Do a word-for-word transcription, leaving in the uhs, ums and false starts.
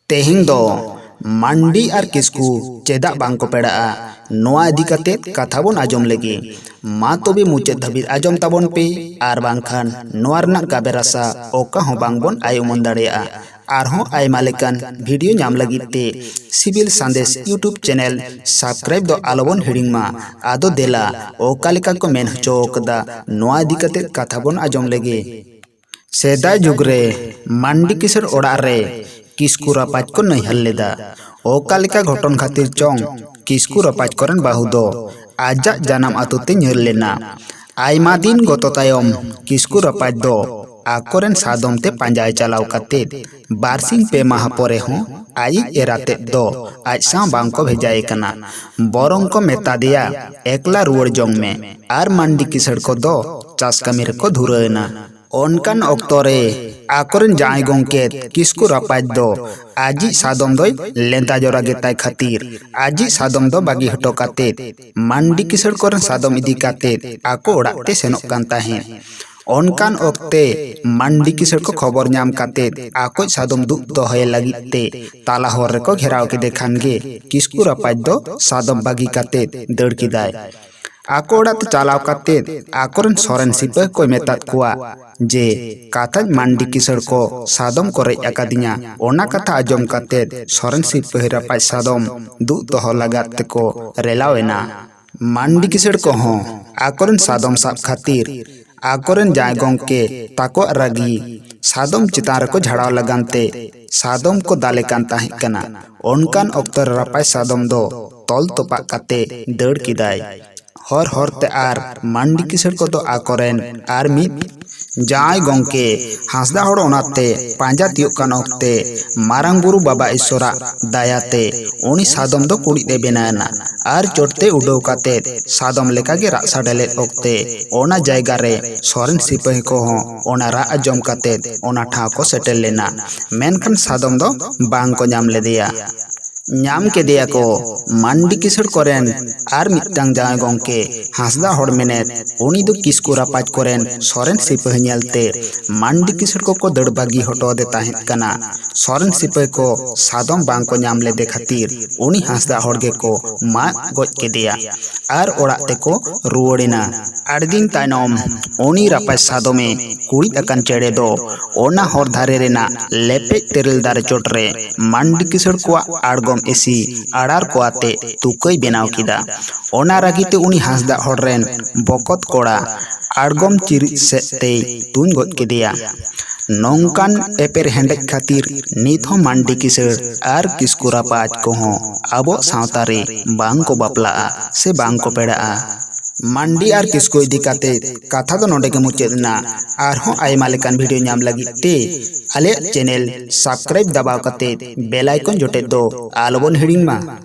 ᱛᱮᱦᱮᱧ ᱫᱚ ᱢᱟᱱᱰᱤ ᱟᱨ ᱠᱤᱥᱠᱩ ᱪᱮᱫᱟᱜ ᱵᱟᱝ ᱠᱚ ᱯᱮᱲᱟᱜᱼᱟ, ᱱᱚᱣᱟ ᱤᱫᱤ ᱠᱟᱛᱮ ᱠᱟᱛᱷᱟ ᱵᱚᱱ ᱟᱸᱡᱚᱢ ᱞᱮᱜᱮ᱾ ᱢᱟ ᱛᱚᱵᱮ ᱢᱩᱪᱟᱹᱫ ᱫᱷᱟᱹᱵᱤᱡ ᱟᱸᱡᱚᱢ ᱛᱟᱵᱚᱱ ᱯᱮ, ᱟᱨ ᱵᱟᱝᱠᱷᱟᱱ ᱱᱚᱣᱟ ᱨᱮᱱᱟᱜ ᱜᱟᱵᱮ ᱨᱟᱥᱟ ᱚᱠᱟ ᱦᱚᱸ ᱵᱟᱝ ᱵᱚᱱ ᱟᱭ ᱩᱢᱟᱹᱱ ᱫᱟᱲᱮᱭᱟᱜᱼᱟ᱾ ᱟᱨᱦᱚᱸ ᱟᱭᱢᱟ ᱞᱮᱠᱟᱱ ᱵᱷᱤᱰᱤᱭᱳ ᱧᱟᱢ ᱞᱟᱹᱜᱤᱫ ᱛᱮ ᱥᱤᱵᱤᱞ ᱥᱟᱸᱫᱮᱥ YouTube ᱪᱮᱱᱮᱞ ᱥᱟᱵᱥᱠᱨᱟᱭᱤᱵ ᱫᱚ ᱟᱞᱚ ᱵᱚᱱ ᱦᱤᱲᱤᱧ ᱢᱟ᱾ ᱟᱫᱚ ᱫᱮᱞᱟ, ᱚᱠᱟ ᱞᱮᱠᱟ ᱠᱚ ᱢᱮᱱ ᱦᱚᱪᱚ ᱟᱠᱟᱫᱟ, ᱱᱚᱣᱟ ᱤᱫᱤ ᱠᱟᱛᱮ ᱠᱟᱛᱷᱟ ᱵᱚᱱ ᱟᱸᱡᱚᱢ ᱞᱮᱜᱮ᱾ ᱥᱮᱫᱟᱭ ᱡᱩᱜᱽ ᱨᱮ ᱢᱟᱱᱰᱤ ᱠᱤᱥᱟᱹᱬ ᱚᱲᱟᱜ ᱨᱮ ᱠᱤᱥᱠᱩ ᱨᱟᱯᱟᱡᱽ ᱠᱚ ᱱᱟᱹᱭᱦᱟᱹᱨ ᱞᱮᱫᱟ᱾ ᱚᱠᱟ ᱞᱮᱠᱟ ᱜᱷᱚᱴᱚᱱ ᱠᱷᱟᱹᱛᱤᱨ ᱪᱚᱝ ᱠᱤᱥᱠᱩ ᱨᱟᱯᱟᱡᱽ ᱠᱚᱨᱮᱱ ᱵᱟᱹᱦᱩ ᱫᱚ ᱟᱡᱟᱜ ᱡᱟᱱᱟᱢ ᱟᱹᱛᱩ ᱛᱮ ᱧᱤᱨ ᱞᱮᱱᱟ᱾ ᱟᱭᱢᱟ ᱫᱤᱱ ᱜᱚᱛᱚ ᱛᱟᱭᱚᱢ ᱠᱤᱥᱠᱩ ᱨᱟᱯᱟᱡᱽ ᱫᱚ ᱟᱠᱚᱨᱮᱱ ᱥᱟᱫᱚᱢ ᱛᱮ ᱯᱟᱸᱡᱟᱭ ᱪᱟᱞᱟᱣ ᱠᱟᱛᱮ ᱵᱟᱨᱥᱤᱧ ᱯᱮ ᱢᱟᱦᱟ ᱯᱚᱨᱮ ᱦᱚᱸ ᱟᱡᱤᱡ ᱮᱨᱟ ᱛᱮᱫ ᱫᱚ ᱟᱡ ᱥᱟᱶ ᱵᱟᱝ ᱠᱚ ᱵᱷᱮᱡᱟᱭᱮ ᱠᱟᱱᱟ᱾ ᱵᱚᱨᱚᱝ ᱠᱚ ᱢᱮᱛᱟ ᱫᱮᱭᱟ, "ᱮᱠᱞᱟ ᱨᱩᱣᱟᱹᱲ ᱡᱚᱝ ᱢᱮ", ᱟᱨ ᱢᱟᱱᱰᱤ ᱠᱤᱥᱟᱹᱬ ᱠᱚᱫᱚ ᱪᱟᱥ ᱠᱟᱹᱢᱤ ᱨᱮᱠᱚ ᱫᱷᱩᱨᱟᱹᱣ ᱮᱱᱟ᱾ ᱚᱱᱠᱟᱱ ᱚᱠᱛᱚ ᱨᱮ ᱟᱠᱚᱨᱮᱱ ᱡᱟᱶᱟᱭ ᱜᱚᱢᱠᱮ ᱠᱤᱥᱠᱩ ᱨᱟᱯᱟᱡᱽ ᱫᱚ ᱟᱡᱤᱡ ᱥᱟᱫᱚᱢ ᱫᱚᱭ ᱞᱮᱸᱫᱟ ᱡᱚᱨᱟ ᱜᱮᱛᱟᱭ ᱠᱷᱟᱹᱛᱤᱨ ᱟᱡᱤᱡ ᱥᱟᱫᱚᱢ ᱫᱚ ᱵᱟᱹᱜᱤ ᱦᱚᱴᱚ ᱠᱟᱛᱮ ᱢᱟᱱᱰᱤ ᱠᱤᱥᱟᱹᱬ ᱠᱚᱨᱮᱱ ᱥᱟᱫᱚᱢ ᱤᱫᱤ ᱠᱟᱛᱮ ᱟᱠᱚ ᱚᱲᱟᱜ ᱛᱮ ᱥᱮᱱᱚᱜ ᱠᱟᱱ ᱛᱟᱦᱮᱸᱫ᱾ ᱚᱱᱠᱟᱱ ᱚᱠᱛᱮ ᱢᱟᱱᱰᱤ ᱠᱤᱥᱟᱹᱬ ᱠᱚ ᱠᱷᱚᱵᱚᱨ ᱧᱟᱢ ᱠᱟᱛᱮ ᱟᱠᱚᱭᱤᱡ ᱥᱟᱫᱚᱢ ᱫᱩᱜ ᱫᱚᱦᱚᱭᱮ ᱞᱟᱹᱜᱤᱫ ᱛᱮ ᱛᱟᱞᱟ ᱦᱚᱨ ᱨᱮᱠᱚ ᱜᱷᱮᱨᱟᱣ ᱠᱮᱫᱮ ᱠᱷᱟᱱ ᱜᱮ ᱠᱤᱥᱠᱩ ᱨᱟᱯᱟᱡᱽ ᱫᱚ ᱥᱟᱫᱚᱢ ᱵᱟᱹᱜᱤ ᱠᱟᱛᱮ ᱫᱟᱹᱲ ᱠᱮᱫᱟᱭ᱾ ᱟᱠᱚ ᱚᱲᱟᱜ ᱛᱮ ᱪᱟᱞᱟᱣ ᱠᱟᱛᱮ ᱟᱠᱚᱨᱮᱱ ᱥᱚᱨᱮᱱ ᱥᱤᱯᱟᱹᱦᱤ ᱠᱚᱭ ᱢᱮᱛᱟᱫ ᱠᱚᱣᱟ ᱡᱮ, "ᱠᱟᱛᱷᱟᱡ ᱢᱟᱱᱰᱤ ᱠᱤᱥᱟᱹᱬ ᱠᱚ ᱥᱟᱫᱚᱢ ᱠᱚ ᱨᱮᱡ ᱟᱠᱟᱫᱤᱧᱟ᱾" ᱚᱱᱟ ᱠᱟᱛᱷᱟ ᱟᱸᱡᱚᱢ ᱠᱟᱛᱮ ᱥᱚᱨᱮᱱ ᱥᱤᱯᱟᱹᱦᱤ ᱨᱟᱯᱟᱡᱽ ᱥᱟᱫᱚᱢ ᱫᱩᱜ ᱫᱚᱦᱚ ᱞᱟᱜᱟᱫ ᱛᱮᱠᱚ ᱨᱮᱞᱟᱣ ᱮᱱᱟ᱾ ᱢᱟᱱᱰᱤ ᱠᱤᱥᱟᱹᱬ ᱠᱚᱦᱚᱸ ᱟᱠᱚᱨᱮᱱ ᱥᱟᱫᱚᱢ ᱥᱟᱵ ᱠᱷᱟᱹᱛᱤᱨ ᱟᱠᱚᱨᱮᱱ ᱡᱟᱶᱟᱭ ᱜᱚᱢᱠᱮ ᱛᱟᱠᱚᱣᱟᱜ ᱨᱟᱹᱜᱤ ᱥᱟᱫᱚᱢ ᱪᱮᱛᱟᱱ ᱨᱮᱠᱚ ᱡᱷᱟᱲᱟᱣ ᱞᱟᱹᱜᱤᱫ ᱛᱮ ᱥᱟᱫᱚᱢ ᱠᱚ ᱫᱟᱞᱮ ᱠᱟᱱ ᱛᱟᱦᱮᱸ ᱠᱟᱱᱟ᱾ ᱚᱱᱠᱟᱱ ᱚᱠᱛᱚ ᱨᱮ ᱨᱟᱯᱟᱡᱽ ᱥᱟᱫᱚᱢ ᱫᱚ ᱛᱚᱞ ᱛᱚᱯᱟᱜ ᱠᱟᱛᱮ ᱫᱟᱹᱲ ᱠᱮᱫᱟᱭ᱾ ᱦᱚᱨ ᱦᱚᱨ ᱛᱮ ᱟᱨ ᱢᱟᱱᱰᱤ ᱠᱤᱥᱟᱹᱬ ᱠᱚᱫᱚ ᱟᱠᱚᱨᱮᱱ ᱟᱨ ᱢᱤᱫ ᱡᱟᱶᱟᱭ ᱜᱚᱢᱠᱮ ᱦᱟᱸᱥᱫᱟ ᱦᱚᱲ ᱚᱱᱟᱛᱮ ᱯᱟᱸᱡᱟ ᱛᱤᱭᱳᱜ ᱠᱟᱱ ᱚᱠᱛᱮ ᱢᱟᱨᱟᱝ ᱵᱩᱨᱩ ᱵᱟᱵᱟ ᱤᱥᱚᱨᱟᱜ ᱫᱟᱭᱟᱛᱮ ᱩᱱᱤ ᱥᱟᱫᱚᱢ ᱫᱚ ᱠᱩᱲᱤᱫ ᱮ ᱵᱮᱱᱟᱣ ᱮᱱᱟ ᱟᱨ ᱪᱚᱴᱛᱮ ᱩᱰᱟᱹᱣ ᱠᱟᱛᱮ ᱥᱟᱫᱚᱢ ᱞᱮᱠᱟᱜᱮ ᱨᱟᱜ ᱥᱟᱰᱮ ᱞᱮᱫ ᱚᱠᱛᱮ ᱚᱱᱟ ᱡᱟᱭᱜᱟ ᱨᱮ ᱥᱚᱨᱮᱱ ᱥᱤᱯᱟᱹᱦᱤ ᱠᱚᱦᱚᱸ ᱚᱱᱟ ᱨᱟᱜ ᱟᱸᱡᱚᱢ ᱠᱟᱛᱮ ᱚᱱᱟ ᱴᱷᱟᱶ ᱠᱚ ᱥᱮᱴᱮᱨ ᱞᱮᱱᱟ᱾ ᱢᱮᱱᱠᱷᱟᱱ ᱥᱟᱫᱚᱢ ᱫᱚ ᱵᱟᱝ ᱠᱚ ᱧᱟᱢ ᱞᱮᱫᱮᱭᱟ᱾ ᱧᱟᱢ ᱠᱮᱫᱮᱭᱟ ᱠᱚ ᱢᱟᱱᱰᱤ ᱠᱤᱥᱟᱹᱬ ᱠᱚᱨᱮᱱ ᱟᱨ ᱢᱤᱫᱴᱟᱝ ᱡᱟᱶᱟᱭ ᱜᱚᱢᱠᱮ ᱦᱟᱸᱥᱫᱟ ᱦᱚᱲ ᱢᱮᱱᱮᱫ, ᱩᱱᱤ ᱫᱚ ᱠᱤᱥᱠᱩ ᱨᱟᱯᱟᱡᱽ ᱠᱚᱨᱮᱱ ᱥᱚᱨᱮᱱ ᱥᱤᱯᱟᱹᱦᱤ ᱧᱮᱞᱛᱮ ᱢᱟᱱᱰᱤ ᱠᱤᱥᱟᱹᱬ ᱠᱚᱠᱚ ᱫᱟᱹᱲ ᱵᱟᱹᱜᱤ ᱦᱚᱴᱚ ᱟᱫᱮ ᱛᱟᱦᱮᱸᱫ ᱠᱟᱱᱟ᱾ ᱥᱚᱨᱮᱱ ᱥᱤᱯᱟᱹᱦᱤ ᱠᱚ ᱥᱟᱫᱚᱢ ᱵᱟᱝ ᱠᱚ ᱧᱟᱢ ᱞᱮᱫᱮ ᱠᱷᱟᱹᱛᱤᱨ ᱩᱱᱤ ᱦᱟᱸᱥᱫᱟ ᱦᱚᱲ ᱜᱮᱠᱚ ᱢᱟᱜ ᱜᱚᱡ ᱠᱮᱫᱮᱭᱟ ᱟᱨ ᱚᱲᱟᱜ ᱛᱮᱠᱚ ᱨᱩᱣᱟᱹᱲ ᱮᱱᱟ᱾ ᱟᱹᱰᱤ ᱫᱤᱱ ᱛᱟᱭᱱᱚᱢ ᱩᱱᱤ ᱨᱟᱯᱟᱡᱽ ᱥᱟᱫᱚᱢᱮ ᱠᱩᱲᱤᱫ ᱟᱠᱟᱱ ᱪᱮᱬᱮ ᱫᱚ ᱚᱱᱟ ᱦᱚᱨ ᱫᱷᱟᱨᱮ ᱨᱮᱱᱟᱜ ᱞᱮᱯᱮᱡ ᱛᱮᱨᱮᱞ ᱫᱟᱨᱮ ᱪᱚᱴ ᱨᱮ ᱢᱟᱱᱰᱤ ᱠᱤᱥᱟᱹᱬ ᱠᱚᱣᱟᱜ ᱟᱲᱜᱚᱢ ᱮᱥᱤ ᱟᱲᱟᱨ ᱠᱚ ᱟᱛᱮ ᱛᱩᱠᱟᱹᱭ ᱵᱮᱱᱟᱣ ᱠᱮᱫᱟ᱾ ᱚᱱᱟ ᱨᱟᱹᱜᱤ ᱛᱮ ᱩᱱᱤ ᱦᱟᱸᱥᱫᱟ ᱦᱚᱲ ᱨᱮᱱ ᱵᱚᱠᱚᱛ ᱠᱚᱲᱟ ᱟᱲᱜᱚᱢ ᱪᱤᱨᱤᱡ ᱥᱮᱫ ᱛᱮᱭ ᱛᱩᱧ ᱜᱚᱡ ᱠᱮᱫᱮᱭᱟ᱾ ᱱᱚᱝᱠᱟᱱ ᱮᱯᱮᱨ ᱦᱮᱸᱰᱮᱡ ᱠᱷᱟᱹᱛᱤᱨ ᱱᱤᱛ ᱦᱚᱸ ᱢᱟᱱᱰᱤ ᱠᱤᱥᱟᱹᱬ ᱟᱨ ᱠᱤᱥᱠᱩ ᱨᱟᱯᱟᱡᱽ ᱠᱚᱦᱚᱸ ᱟᱵᱚ ᱥᱟᱶᱛᱟ ᱨᱮ ᱵᱟᱝ ᱠᱚ ᱵᱟᱯᱞᱟᱜᱼᱟ ᱥᱮ ᱵᱟᱝ ᱠᱚ ᱯᱮᱲᱟᱜᱼᱟ᱾ ᱢᱟᱱᱰᱤ ᱟᱨ ᱠᱤᱥᱠᱩ ᱤᱫᱤ ᱠᱟᱛᱮ ᱠᱟᱛᱷᱟ ᱫᱚ ᱱᱚᱰᱮ ᱜᱮ ᱢᱩᱪᱟᱹᱫ ᱮᱱᱟ᱾ ᱟᱨᱦᱚᱸ ᱟᱭᱢᱟ ᱞᱮᱠᱟᱱ ᱵᱷᱤᱰᱤᱭᱳ ᱧᱟᱢ ᱞᱟᱹᱜᱤᱫ ᱛᱮ ᱟᱞᱮᱭᱟᱜ ᱪᱮᱱᱮᱞ ᱥᱟᱵᱥᱠᱨᱟᱭᱤᱵ ᱫᱟᱵᱟᱣ ᱠᱟᱛᱮ ᱵᱮᱞ ᱟᱭᱠᱚᱱ ᱡᱚᱴᱮᱫ ᱫᱚ ᱟᱞᱚᱵᱚᱱ ᱦᱤᱲᱤᱧ ᱢᱟ᱾